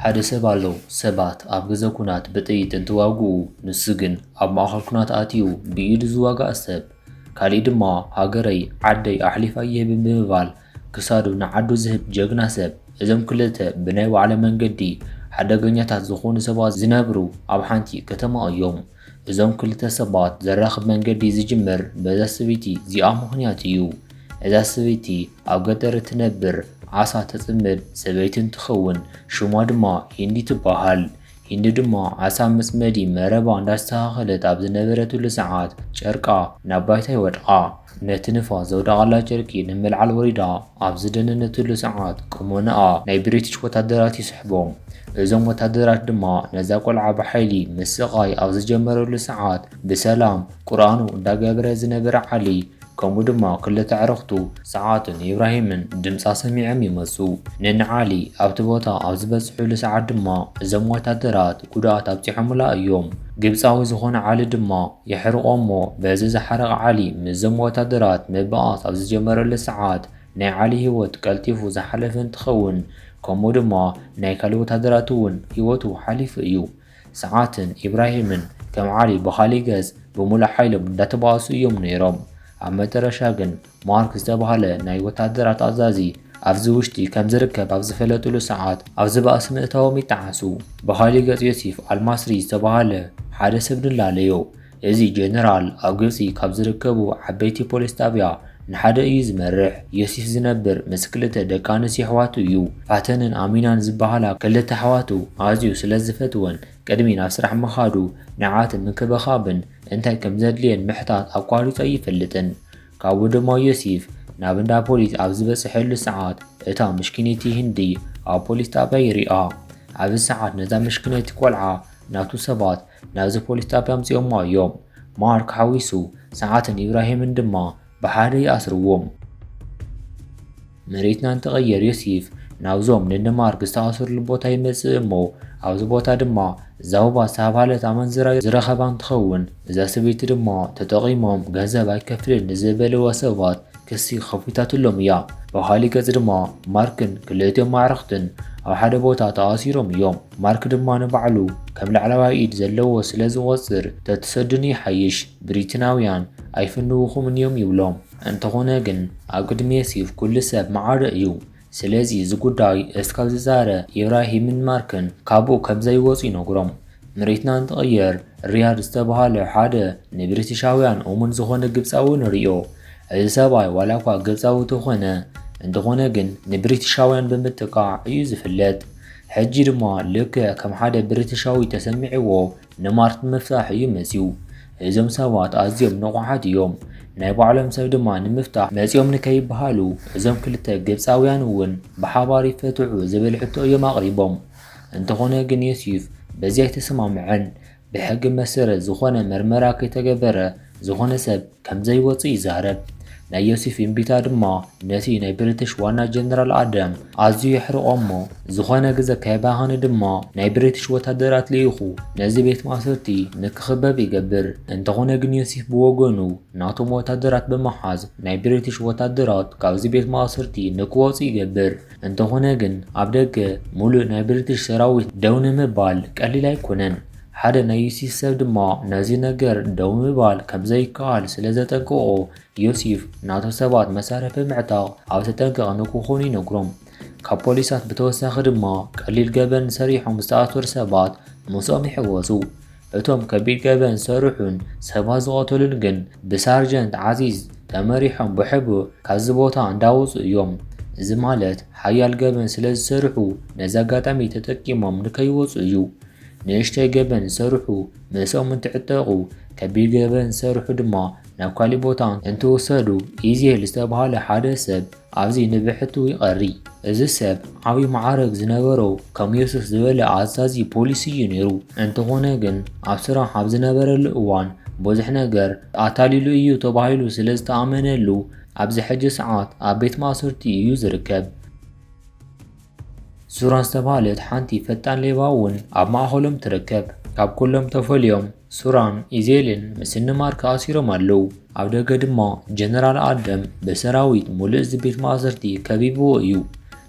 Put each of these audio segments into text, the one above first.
ሓደ ሰብ ኣሎ፣ ሰባት ኣብ ግዘ ኲናት ብጥይት እንትዋግኡ፣ ንሱ ግን ኣብ ማእኸል ኲናት ኣትዩ ብኢዱ ዝዋጋእ ሰብ። ካሊእ ድማ ሃገረይ ዓደይ ኣሕሊፋ ይህብን ብምባል ክሳዱ ንዓዱ ዝህብ ጀግና ሰብ። እዞም ክልተ ብናይ ባዕሎም መንገዲ ሓደገኛታት ዝኾኑ ሰባት ዝነብሩ ኣብ ሓንቲ ከተማ እዮም። እዞም ክልተ ሰባት ዘራኽብ መንገዲ ዝጅምር በዛ ሰበይቲ እዚኣ ምኽንያት እዩ። እዛ ሰበይቲ ኣብ ገጠር እትነብር ዓሳ ተጽምድ ሰበይቲ እንትኸውን፣ ሽማ ድማ ሂንዲ ትበሃል። ሂንዲ ድማ ዓሳ መጽመዲ መረባ እንዳስተኻኸለት ኣብ ዝነበረትሉ ሰዓት ጨርቃ ናብ ባይታ ይወድቓ። ነቲ ንፋስ ዘውደቓላ ጨርቂ ንምልዓል ወሪዳ ኣብ ዝደነነትሉ ሰዓት ቁመንኣ ናይ ብሪቲሽ ወታደራት ይስሕቦም። እዞም ወታደራት ድማ ነዛ ቆልዓ ብሓይሊ ምስቓይ ኣብ ዝጀመረሉ ሰዓት ብሰላም ቁርኣኑ እንዳገበረ ዝነበረ ዓሊ ከምኡ ድማ ክልተ ኣዕሩኽቱ ሰዓትን ኢብራሂምን ድምጻ ሰሚዖም ይመጹ። ነንዓሊ ኣብቲ ቦታ ኣብ ዝበጽሑሉ ሰዓት ድማ እዞም ወታደራት ጉድኣት ኣብጺሖምላ እዮም። ግብጻዊ ዝኾነ ዓሊ ድማ የሕርቖ እሞ በዚ ዝሓረቐ ዓሊ ምስዞም ወታደራት ምብኣስ ኣብ ዝጀመረሉ ሰዓት ናይ ዓሊ ህይወት ቀልጢፉ ዝሓለፈ እንትኸውን፣ ከምኡ ድማ ናይ ካልእ ወታደራት እውን ህይወቱ ሓሊፉ እዩ። ሰዓትን ኢብራሂምን ከም ዓሊ ብኻሊእ ገጽ ብምሉእ ሓይሎም እንዳተባኣሱ እዮም ነይሮም። ኣብ መጨረሻ ግን ማርክ ዝተባህለ ናይ ወታደራት ኣዛዚ ኣብዚ ውሽጢ ከም ዝርከብ ኣብ ዝፈለጥሉ ሰዓት ኣብዚ ባእሲ ምእታዎም ይጠዓሱ። ብኻሊእ ገጽ ዮሲፍ ኣልማስሪ ዝተባህለ ሓደ ሰብ ንላለዮ። እዚ ጀነራል ኣብ ግብጺ ካብ ዝርከቡ ዓበይቲ ፖሊስ ጣብያ ንሓደ እዩ ዝመርሕ። ዮሲፍ ዝነብር ምስ ክልተ ደቂ ኣንስትዮ ኣሕዋቱ እዩ። ፋተንን ኣሚናን ዝበሃላ ክልተ ኣሕዋቱ ኣዝዩ ስለ ዝፈትወን ቅድሚ ናብ ስራሕ ምኻዱ ንዓትን ምንክብኻብን እንታይ ከም ዘድልየን ምሕታት ኣቋሪጹ ኣይፈልጥን። ካብኡ ድማ ዮሲፍ ናብ እንዳ ፖሊስ ኣብ ዝበጽሐሉ ሰዓት እታ ምሽኪነይቲ ህንዲ ኣብ ፖሊስ ጣብያ ይሪኣ። ኣብዚ ሰዓት ነዛ ምሽኪነይቲ ቆልዓ ናቱ ሰባት ናብዚ ፖሊስ ጣብያ ኣምጺኦማ እዮም። ማርክ ሓዊሱ ሰዓትን ኢብራሂምን ድማ ብሓደ ይኣስርዎም። መሬትና እንትቕየር ዮሲፍ ናብዞም ንንማርክ ዝተኣስርሉ ቦታ ይመጽእ እሞ ኣብዚ ቦታ ድማ ዛውባ ዝተባህለት ኣመንዝራ ዝረኸባ እንትኸውን፣ እዛ ሰበይቲ ድማ ተጠቒሞም ገንዘብ ኣይከፍልን ንዝበልዋ ሰባት ክሲ ከፊታትሎም እያ። ብኻሊእ ገጽ ድማ ማርክን ክልቲኦም ኣዕርኽትን ኣብ ሓደ ቦታ ተኣሲሮም እዮም። ማርክ ድማ ንባዕሉ ከም ላዕለዋይ ኢድ ዘለዎ ስለ ዝቖጽር፣ "ተትሰዱኒ ይሓይሽ፣ ብሪትናውያን ኣይፍንውኹምን እዮም" ይብሎም። እንተኾነ ግን ኣብ ቅድሚ ዮሲፍ ኩሉ ሰብ ማዕረ እዩ። ስለዚ እዚ ጉዳይ እስካብ ዝዛረ ኢብራሂምን ማርክን ካብኡ ከም ዘይወጹ ይነግሮም። መሬትና እንትቕየር ሪያድ ዝተባህለ ሓደ ንብሪቲሻውያን እሙን ዝኾነ ግብጻዊ ንሪኦ። እዚ ሰብኣይ ዋላ እኳ ግብጻዊ ተኾነ፣ እንተኾነ ግን ንብሪቲሻውያን ብምጥቃዕ እዩ ዝፍለጥ። ሕጂ ድማ ልክዕ ከም ሓደ ብሪቲሻዊ ተሰሚዕዎ ንማርክ ንምፍታሕ እዩ መጺኡ። እዞም ሰባት ኣዝዮም ንቑሓት እዮም። ናይ ባዕሎም ሰብ ድማ ንምፍታሕ መጺኦም ንከይበሃሉ እዞም ክልተ ግብጻውያን እውን ብሓባር ይፈትሑ ዝብል ሕቶ እዮም ኣቕሪቦም። እንተኾነ ግን ዮሲፍ በዚ ኣይተሰማምዐን። ብሕጊ መሰረት ዝኾነ መርመራ ከይተገበረ ዝኾነ ሰብ ከም ዘይወጽእ ይዛረብ። ናይ ዮሲፍ እምቢታ ድማ ነቲ ናይ ብሪቲሽ ዋና ጀነራል ኣደም ኣዝዩ የሕርቖ እሞ፣ ዝኾነ ግዘ ከይባኸነ ድማ ናይ ብሪቲሽ ወታደራት ልኢኹ ነዚ ቤት ማእሰርቲ ንክኽበብ ይገብር። እንተኾነ ግን ዮሲፍ ብወገኑ ናቶም ወታደራት ብምሓዝ ናይ ብሪቲሽ ወታደራት ካብዚ ቤት ማእሰርቲ ንክወጹ ይገብር። እንተኾነ ግን ኣብ ደገ ሙሉእ ናይ ብሪቲሽ ሰራዊት ደው ንምባል ቀሊል ኣይኮነን። ሓደ ናይ ዩሲፍ ሰብ ድማ ነዚ ነገር ደው ምባል ከም ዘይከኣል ስለ ዘጠንቅቖ፣ ዮሲፍ ናቱ ሰባት መሳርሒ ብምዕጣቕ ኣብ ተጠንቀቕ ንክኾኑ ይነግሮም። ካብ ፖሊሳት ብተወሳኺ ድማ ቀሊል ገበን ሰሪሖም ዝተኣሰሩ ሰባት ምስኦም ይሕወሱ። እቶም ከቢድ ገበን ዝሰርሑን ሰባት ዝቐተሉን ግን ብሳርጀንት ዓዚዝ ተመሪሖም ብሕቡእ ካብዚ ቦታ እንዳወጹ እዮም። እዚ ማለት ሓያል ገበን ስለ ዝሰርሑ ነዚ ኣጋጣሚ ተጠቂሞም ንከይወጹ እዩ። ንእሽተይ ገበን ዝሰርሑ ምስኦም እንትዕጠቑ፣ ከቢድ ገበን ዝሰርሑ ድማ ናብ ካሊእ ቦታ እንትውሰዱ፣ ኢዜል ዝተባህለ ሓደ ሰብ ኣብዚ ንብሕቱ ይቐሪ። እዚ ሰብ ዓብዪ መዓርግ ዝነበሮ ከም ዮሱፍ ዝበለ ኣዛዚ ፖሊስ እዩ ነይሩ። እንተኾነ ግን ኣብ ስራሕ ኣብ ዝነበረሉ እዋን ብዙሕ ነገር ኣታሊሉ እዩ ተባሂሉ ስለ ዝተኣመነሉ ኣብዚ ሕጂ ሰዓት ኣብ ቤት ማእሰርቲ እዩ ዝርከብ። ሱራን ዝተባህለት ሓንቲ ፈጣን ሌባ እውን ኣብ ማእኸሎም ትርከብ። ካብ ኩሎም ተፈልዮም ሱራን ኢዜልን ምስ ንማርክ ኣሲሮም ኣለዉ። ኣብ ደገ ድማ ጀነራል ኣደም ብሰራዊት ሙሉእ እዚ ቤት ማእሰርቲ ከቢብዎ እዩ።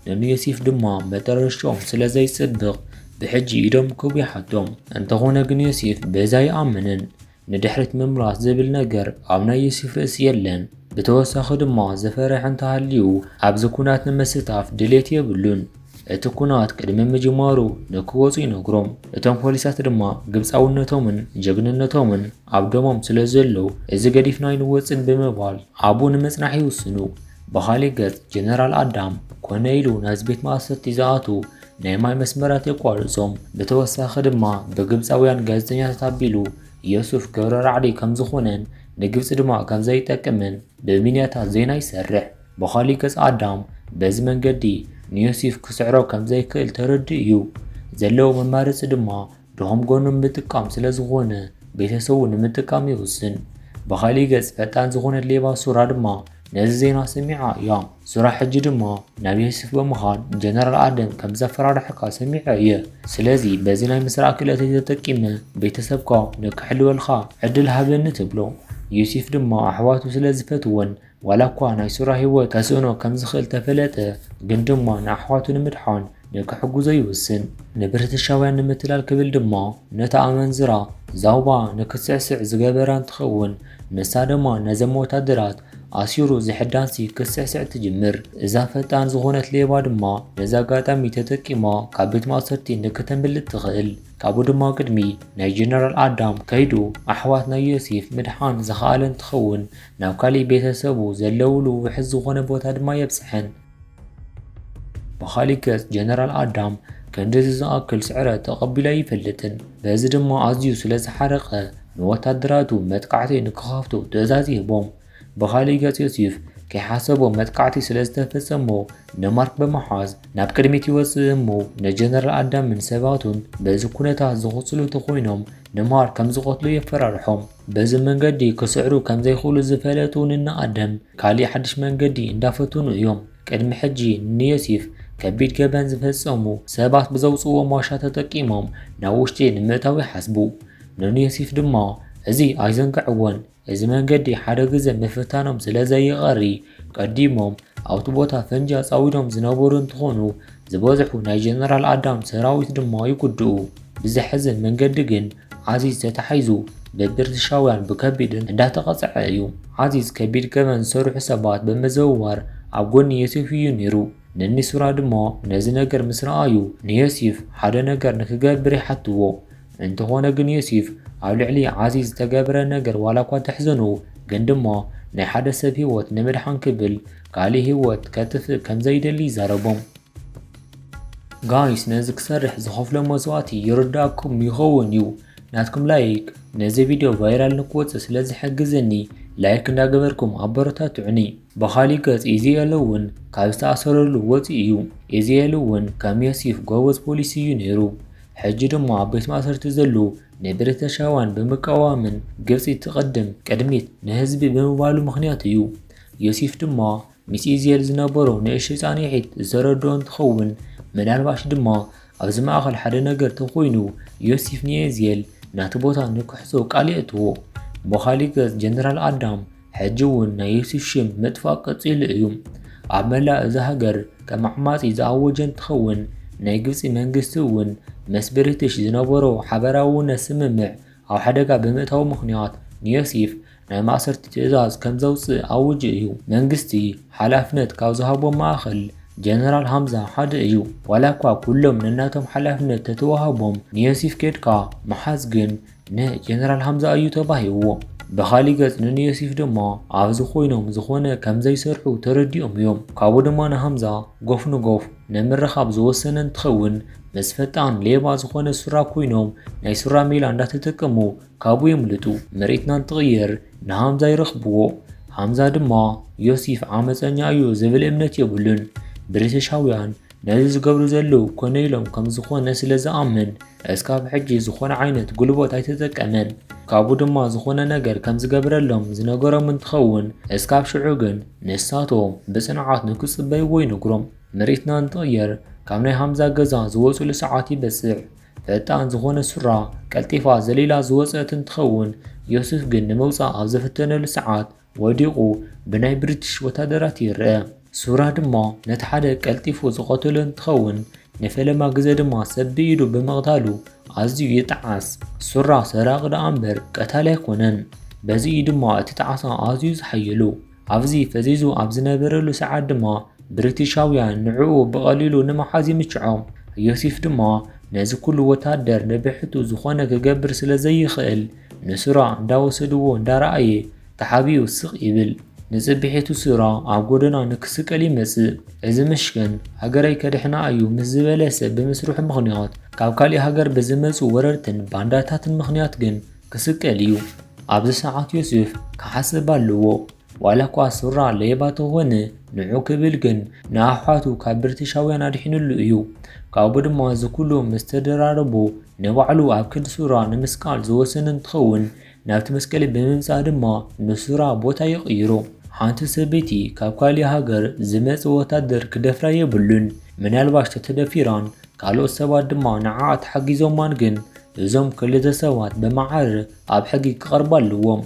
ንንዮሲፍ ድማ መጠረሽኦም ስለ ዘይጽብቕ ብሕጂ ኢዶም ክቡ ይሓቶም። እንተኾነ ግን ዮሴፍ በዛ ይኣምንን ንድሕሪት ምምላስ ዝብል ነገር ኣብ ናይ ዮሴፍ ርእሲ የለን። ብተወሳኺ ድማ ዝፈርሕ እንተሃልዩ ኣብዚ ኩናት ንምስታፍ ድሌት የብሉን። እቲ ኩናት ቅድሚ ምጅማሩ ንክወፁ ይነግሮም። እቶም ፖሊሳት ድማ ግብፃውነቶምን ጀግንነቶምን ኣብ ደሞም ስለ ዘሎ እዚ ገዲፍና ኣይንወፅን ብምባል ኣብኡ ንምፅናሕ ይውስኑ። ብኻሊእ ገፅ ጀነራል ኣዳም ኮነ ኢሉ ናብዚ ቤት ማእሰርቲ ዝኣቱ ናይ ማይ መስመራት የቋርጾም። ብተወሳኺ ድማ ብግብፃውያን ጋዜጠኛታት ኣቢሉ ዮሱፍ ገብረ ራዕዲ ከም ዝኾነን ንግብፂ ድማ ከም ዘይጠቅምን ብሚድያታት ዜና ይሰርሕ። ብኻሊእ ገፅ ኣዳም በዚ መንገዲ ንዮሲፍ ክስዕሮ ከም ዘይክእል ተረድኡ እዩ። ዘለዎ መማረፂ ድማ ድኹም ጎኑ ምጥቃም ስለ ዝኾነ ቤተሰቡ ንምጥቃም ይውስን። ብኻሊእ ገፅ ፈጣን ዝኾነት ሌባ ሱራ ድማ ነዚ ዜና ሰሚዓ እያ። ሱራ ሕጂ ድማ ናብ ዮሲፍ ብምኻድ ጀነራል ኣደም ከም ዘፈራርሐካ ሰሚዐ እየ። ስለዚ በዚ ናይ ምስራቕ ክእለተይ ተጠቂመ ቤተሰብካ ንክሕልወልካ ዕድል ሃበኒ ትብሎ። ዮሲፍ ድማ ኣሕዋቱ ስለ ዝፈትወን ዋላ እኳ ናይ ሱራ ህይወት ከስእኖ ከም ዝኽእል ተፈለጠ፣ ግን ድማ ንኣሕዋቱ ንምድሓን ንክሕግዞ ይውስን። ንብሪቲሻውያን ንምትላል ክብል ድማ ነታ ኣመንዝራ ዛውባ ንክትስዕስዕ ዝገበራ እንትኸውን፣ ንሳ ድማ ነዘም ወታደራት ኣሲሩ ዝሕዳንሲ ክትስዕስዕ ትጅምር። እዛ ፈጣን ዝኾነት ሌባ ድማ ነዚ ኣጋጣሚ ተጠቂማ ካብ ቤት ማእሰርቲ ንክተምልጥ ትኽእል። ካብኡ ድማ ቅድሚ ናይ ጀነራል ኣዳም ከይዱ ኣሕዋት ናይ ዮሲፍ ምድሓን ዝኸኣለ እንትኸውን፣ ናብ ካሊእ ቤተሰቡ ዘለውሉ ውሕዝ ዝኾነ ቦታ ድማ የብፅሐን። ብኻሊእ ገፅ ጀነራል ኣዳም ክንድዚ ዝኣክል ስዕረት ተቐቢሉ ኣይፈልጥን። በዚ ድማ ኣዝዩ ስለ ዝሓረቐ ንወታደራቱ መጥቃዕቲ ንክኸፍቱ ትእዛዝ ይህቦም። ብኻሊእ ገፅ ዮሲፍ ከይሓሰቦ መጥቃዕቲ ስለ ዝተፈጸሞ ንማርክ ብምሓዝ ናብ ቅድሚት ይወፅእ እሞ ንጀነራል ኣዳምን ሰባቱን በዚ ኩነታት ዝቕፅሉ እንተኾይኖም ንማርክ ከም ዝቐትሉ የፈራርሖም። በዚ መንገዲ ክስዕሩ ከም ዘይኽእሉ ዝፈለጡ ንና ኣደም ካሊእ ሓድሽ መንገዲ እንዳፈተኑ እዮም። ቅድሚ ሕጂ ንዮሲፍ ከቢድ ገበን ዝፈጸሙ ሰባት ብዘውፅዎም ዋሻ ተጠቂሞም ናብ ውሽጢ ንምእታው ይሓስቡ። ንዮሲፍ ድማ እዚ ኣይዘንግዕዎን። እዚ መንገዲ ሓደ ግዘ ምፍታኖም ስለ ዘይቐሪ ቀዲሞም ኣብቲ ቦታ ፈንጂ ኣፃዊዶም ዝነበሩ እንትኾኑ ዝበዝሑ ናይ ጀነራል ኣዳም ሰራዊት ድማ ይጉድኡ። ብዘሕዝን መንገዲ ግን ዓዚዝ ተታሒዙ ብብሪቲሻውያን ብከቢድ እንዳተቐፅዐ እዩ። ዓዚዝ ከቢድ ገበን ዝሰርሑ ሰባት ብምዝውዋር ኣብ ጎኒ ዮሲፍ እዩ ነይሩ። ንኒ ሱራ ድማ ነዚ ነገር ምስ ረኣዩ ንዮሲፍ ሓደ ነገር ንክገብር ይሓትዎ። እንተኾነ ግን ዮሲፍ ኣብ ልዕሊ ዓዚዝ ዝተገብረ ነገር ዋላ እኳ ተሕዘኑ ግን ድማ ናይ ሓደ ሰብ ህይወት ንምድሓን ክብል ካሊእ ህይወት ከጥፍእ ከም ዘይደሊ ይዛረቦም። ጋይስ ነዚ ክሰርሕ ዝኸፍሎ መስዋእቲ ይርዳእኩም ይኸውን እዩ። ናትኩም ላይክ ነዚ ቪድዮ ቫይራል ንክወፅእ ስለ ዝሕግዘኒ ላይክ እንዳገበርኩም ኣበረታትዑኒ። ብኻሊእ ገፅ ኢዚኤል እውን ካብ ዝተኣሰረሉ ወፂኡ እዩ። ኢዚኤል እውን ከም ዮሲፍ ጎበዝ ፖሊስ እዩ ነይሩ። ሕጂ ድማ ኣብ ቤት ማእሰርቲ ዘሎ ንብሪቲሻውያን ብምቅዋምን ግብፂ ትቕድም ቅድሚት ንህዝቢ ብምባሉ ምኽንያት እዩ። ዮሲፍ ድማ ምስ ኢዚኤል ዝነበሮ ንእሽተይ ፃንሒት ዝተረድኦ እንትኸውን ምናልባሽ ድማ ኣብዚ ማእኸል ሓደ ነገር ተኾይኑ ዮሲፍ ንኢዚኤል ናቲ ቦታ ንክሕዞ ቃል የእትዎ። ብኻሊእ ገፅ ጀነራል ኣዳም ሕጂ እውን ናይ ዮሲፍ ሽም ምጥፋእ ቀፂሉ እዩ። ኣብ መላእ እዛ ሃገር ከም ዓማፂ ዝኣወጀ እንትኸውን ናይ ግብፂ መንግስቲ እውን ምስ ብሪቲሽ ዝነበሮ ሓበራውነት ስምምዕ ኣብ ሓደጋ ብምእታው ምኽንያት ንዮሲፍ ናይ ማእሰርቲ ትእዛዝ ከም ዘውፅእ ኣውጁ እዩ። መንግስቲ ሓላፍነት ካብ ዝሃቦም ማእኸል ጀነራል ሃምዛ ሓደ እዩ። ዋላ እኳ ኩሎም ነናቶም ሓላፍነት ተተዋሃቦም ንዮሲፍ ኬድካ ምሓዝ ግን ንጀነራል ሃምዛ እዩ ተባሂዎ። ብኻሊእ ገፅ ንንዮሲፍ ድማ ኣብዚ ኮይኖም ዝኾነ ከም ዘይሰርሑ ተረዲኦም እዮም። ካብኡ ድማ ንሃምዛ ጎፍ ንጎፍ ንምርኻብ ዝወሰነ እንትኸውን ምስ ፈጣን ሌባ ዝኾነ ሱራ ኮይኖም ናይ ሱራ ሜላ እንዳተጠቀሙ ካብኡ የምልጡ። ምርኢትና እንትቕየር ንሃምዛ ይረኽብዎ። ሃምዛ ድማ ዮሲፍ ዓመፀኛ እዩ ዝብል እምነት የብሉን። ብሪቲሻውያን ነዚ ዝገብሩ ዘለዉ ኮነ ኢሎም ከም ዝኾነ ስለ ዝኣምን እስካብ ሕጂ ዝኾነ ዓይነት ጉልበት ኣይተጠቀመን። ካብኡ ድማ ዝኾነ ነገር ከም ዝገብረሎም ዝነገሮም እንትኸውን እስካብ ሽዑ ግን ንሳቶም ብፅንዓት ንክፅበይዎ ይነግሮም። ምርኢትና እንትቕየር ካብ ናይ ሃምዛ ገዛ ዝወፅሉ ሰዓት ይበፅዕ። ፈጣን ዝኾነ ሱራ ቀልጢፋ ዘሊላ ዝወፀት እንትኸውን ዮሱፍ ግን ንምውፃእ ኣብ ዝፍተነሉ ሰዓት ወዲቑ ብናይ ብሪቲሽ ወታደራት ይረአ። ሱራ ድማ ነቲ ሓደ ቀልጢፉ ዝቐተሎ እንትኸውን፣ ንፈለማ ግዜ ድማ ሰብ ብኢዱ ብምቕታሉ ኣዝዩ ይጠዓስ። ሱራ ሰራቒ ደኣ እምበር ቀታሊ ኣይኮነን። በዚ እዩ ድማ እቲ ጣዕሳ ኣዝዩ ዝሓየሉ። ኣብዚ ፈዚዙ ኣብ ዝነበረሉ ሰዓት ድማ ብሪቲሻውያን ንዕኡ ብቐሊሉ ንምሓዝ ይምችዖም። ዮሲፍ ድማ ነዚ ኩሉ ወታደር ንብሕቱ ዝኾነ ክገብር ስለ ዘይኽእል፣ ንሱራ እንዳወሰድዎ እንዳረኣየ ተሓቢኡ ስቕ ይብል። ንጽብሒቱ ሱራ ኣብ ጎደና ንክስቀል ይመጽእ። እዚ ምሽክን ሃገረይ ከድሕና እዩ ምስ ዝበለ ሰብ ብምስርሑ ምኽንያት፣ ካብ ካሊእ ሃገር ብዝመጹ ወረርትን ባንዳታትን ምኽንያት ግን ክስቀል እዩ። ኣብዚ ሰዓት ዮሱፍ ክሓስብ ኣለዎ። ዋላ እኳ ሱራ ሌባ ተኾነ፣ ንዑ ክብል ግን ንኣሕዋቱ ካብ ብሪቲሻውያን ኣድሒኑሉ እዩ። ካብኡ ድማ እዚ ኩሉ ምስ ተደራረቡ፣ ንባዕሉ ኣብ ክንዲ ሱራ ንምስቃል ዝወሰነ እንትኸውን፣ ናብቲ መስቀሊ ብምምጻእ ድማ ንሱራ ቦታ ይቕይሮ። ሓንቲ ሰበይቲ ካብ ካሊእ ሃገር ዝመጽእ ወታደር ክደፍራ የብሉን። ምናልባሽ ተተደፊራን ካልኦት ሰባት ድማ ንዓኣ ተሓጊዞማን ግን፣ እዞም ክልተ ሰባት ብመዓር ኣብ ሕጊ ክቐርቡ ኣለዎም።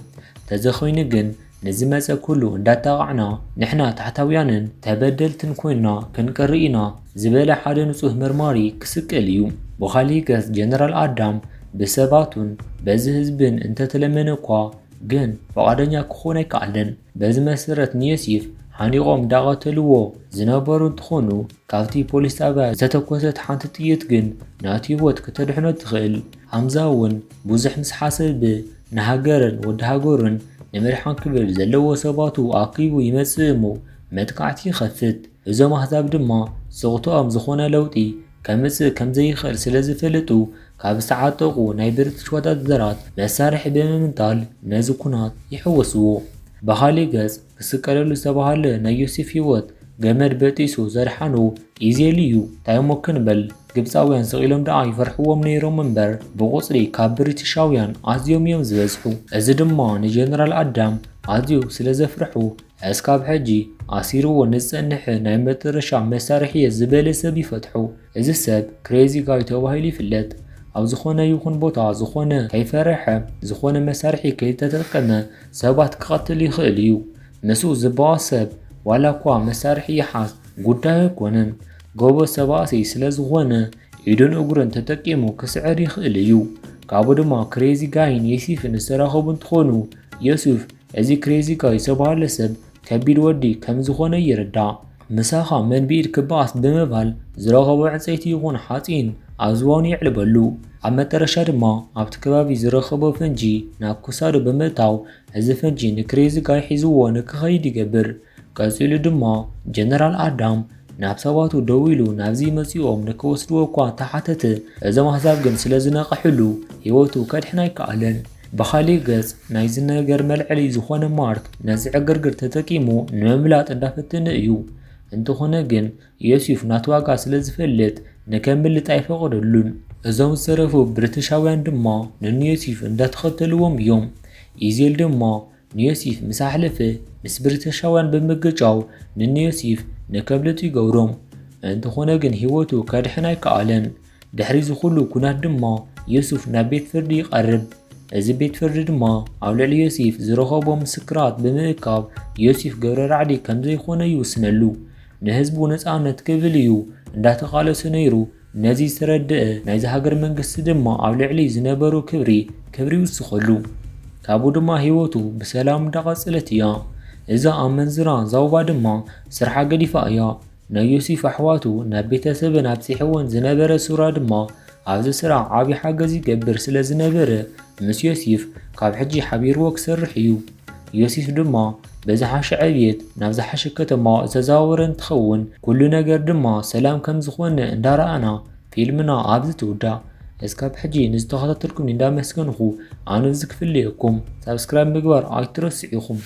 ተዘኾይኑ ግን፣ ንዝመጸ ኩሉ እንዳጣቓዕና፣ ንሕና ታሕታውያንን ተበደልትን ኮይንና ክንቀሪ ኢና ዝበለ ሓደ ንጹህ መርማሪ ክስቀል እዩ። ብኻሊእ ገጽ ጀነራል ኣዳም ብሰባቱን በዚ ህዝብን እንተተለመነ እኳ፣ ግን ፍቓደኛ ክኾን ኣይከኣለን። በዚ መሰረት ንዮሲፍ ሓኒቖም እንዳቐተልዎ ዝነበሩ እንትኾኑ፣ ካብቲ ፖሊስ ጣብያ ዝተተኮሰት ሓንቲ ጥይት ግን ናቱ ህይወት ክተድሕኖ ትኽእል። ሃምዛ እውን ብዙሕ ምስ ሓሰበ፣ ንሃገርን ወዲ ሃገሩን ንምድሓን ክብል ዘለዎ ሰባቱ ኣኪቡ ይመጽእ እሞ መጥቃዕቲ ይኸፍት። እዞም ኣህዛብ ድማ ስቕትኦም ዝኾነ ለውጢ ከምጽእ ከም ዘይኽእል ስለ ዝፈልጡ፣ ካብ ዝተዓጠቑ ናይ ብሪቲሽ ወታደራት መሳርሒ ብምምንጣል ነዚ ኩናት ይሕወስዎ። ብኻሊእ ገጽ፣ ክስቀለሉ ዝተባህለ ናይ ዮሲፍ ህይወት ገመድ በጢሱ ዘድሓኖ ኢዜል እዩ። እንታይ እሞ ክንበል፣ ግብጻውያን ስቕ ኢሎም ደኣ ይፈርሕዎም ነይሮም እምበር፣ ብቑጽሪ ካብ ብሪቲሻውያን ኣዝዮም እዮም ዝበዝሑ። እዚ ድማ ንጀነራል ኣዳም ኣዝዩ ስለ ዘፍርሑ፣ እስካብ ሕጂ ኣሲርዎ ንዝጸንሐ ናይ መጨረሻ መሳርሒ እየ ዝበለ ሰብ ይፈትሑ። እዚ ሰብ ክሬዚ ጋይ ተባሂሉ ይፍለጥ። ኣብ ዝኾነ ይኹን ቦታ ዝኾነ ከይፈረሐ፣ ዝኾነ መሳርሒ ከይተጠቀመ ሰባት ክቐትል ይኽእል እዩ። ምስኡ ዝበኣስ ሰብ ዋላ እኳ መሳርሒ ይሓዝ ጉዳዩ ኣይኮነን። ጎበዝ ተባኣሲ ስለ ዝኾነ ኢዱን እግሩን ተጠቂሙ ክስዕር ይኽእል እዩ። ካብኡ ድማ ክሬዚ ጋይን ዮሲፍን ዝተራኸቡ እንትኾኑ፣ ዮሱፍ እዚ ክሬዚ ጋይ ዝተባህለ ሰብ ከቢድ ወዲ ከም ዝኾነ ይርዳእ። ምሳኻ መን ብኢድ ክበኣስ ብምባል ዝረኸቦ ዕንፀይቲ ይኹን ሓፂን ኣብ ዝባኑ የዕልበሉ። ኣብ መጠረሻ ድማ ኣብቲ ከባቢ ዝረኸቦ ፈንጂ ናብ ክሳዱ ብምእታው፣ እዚ ፈንጂ ንክሬዚ ጋይ ሒዝዎ ንክኸይድ ይገብር። ቀጺሉ ድማ ጀነራል ኣዳም ናብ ሰባቱ ደዊሉ ናብዚ መጺኦም ንክወስድዎ እኳ እንተሓተተ፣ እዞም ኣህዛብ ግን ስለ ዝነቕሕሉ ህይወቱ ከድሕን ኣይከኣለን። ብኻሊእ ገጽ፣ ናይዚ ነገር መልዐሊ ዝኾነ ማርክ ነዚ ዕግርግር ተጠቂሙ ንምምላጥ እንዳፈተነ እዩ። እንተኾነ ግን ዮሲፍ ናቱ ዋጋ ስለ ዝፈልጥ ንከምልጥ ኣይፈቕደሉን። እዞም ዝተረፉ ብሪቲሻውያን ድማ ንንዮሲፍ እንዳተኸተልዎም እዮም። ኢዜል ድማ ንዮሲፍ ምስ ኣሕለፈ፣ ምስ ብሪቲሻውያን ብምግጫው ንንዮሲፍ ንከምልጡ ይገብሮም። እንተኾነ ግን ህይወቱ ከድሕን ኣይከኣለን። ድሕሪ እዚ ኩሉ ኩናት ድማ ዮሱፍ ናብ ቤት ፍርዲ ይቐርብ። እዚ ቤት ፍርዲ ድማ ኣብ ልዕሊ ዮሲፍ ዝረኸቦ ምስክራት ብምእካብ፣ ዮሲፍ ገብረ ራዕዲ ከም ዘይኮነ ይውስነሉ። ንህዝቡ ነጻነት ክብል እዩ እንዳተቓለሰ ነይሩ። ነዚ ዝተረድአ ናይዚ ሃገር መንግስቲ ድማ ኣብ ልዕሊ ዝነበሮ ክብሪ፣ ክብሪ ይውስኸሉ። ካብኡ ድማ ህይወቱ ብሰላም እንዳቐጸለት እያ። እዛ ኣመንዝራ ዛውባ ድማ ስርሓ ገዲፋ እያ። ናይ ዮሲፍ ኣሕዋቱ ናብ ቤተሰበን ኣብጺሕወን ዝነበረ ሱራ ድማ ኣብዚ ስራሕ ዓቢ ሓገዝ ይገብር ስለ ዝነበረ፣ ምስ ዮሲፍ ካብ ሕጂ ሓቢርዎ ክሰርሕ እዩ። ዮሲፍ ድማ በዝሓሸ ዕብየት ናብ ዝሓሸ ከተማ ዝተዘዋወረ እንትኸውን፣ ኩሉ ነገር ድማ ሰላም ከም ዝኾነ እንዳረኣና ፊልምና ኣብዚ ትውዳእ። እስካብ ሕጂ ንዝተኸታተልኩም እንዳመስገንኹ፣ ኣነ እዚ ክፍለየኩም፣ ሳብስክራይብ ምግባር ኣይትረስዑ ኢኹም።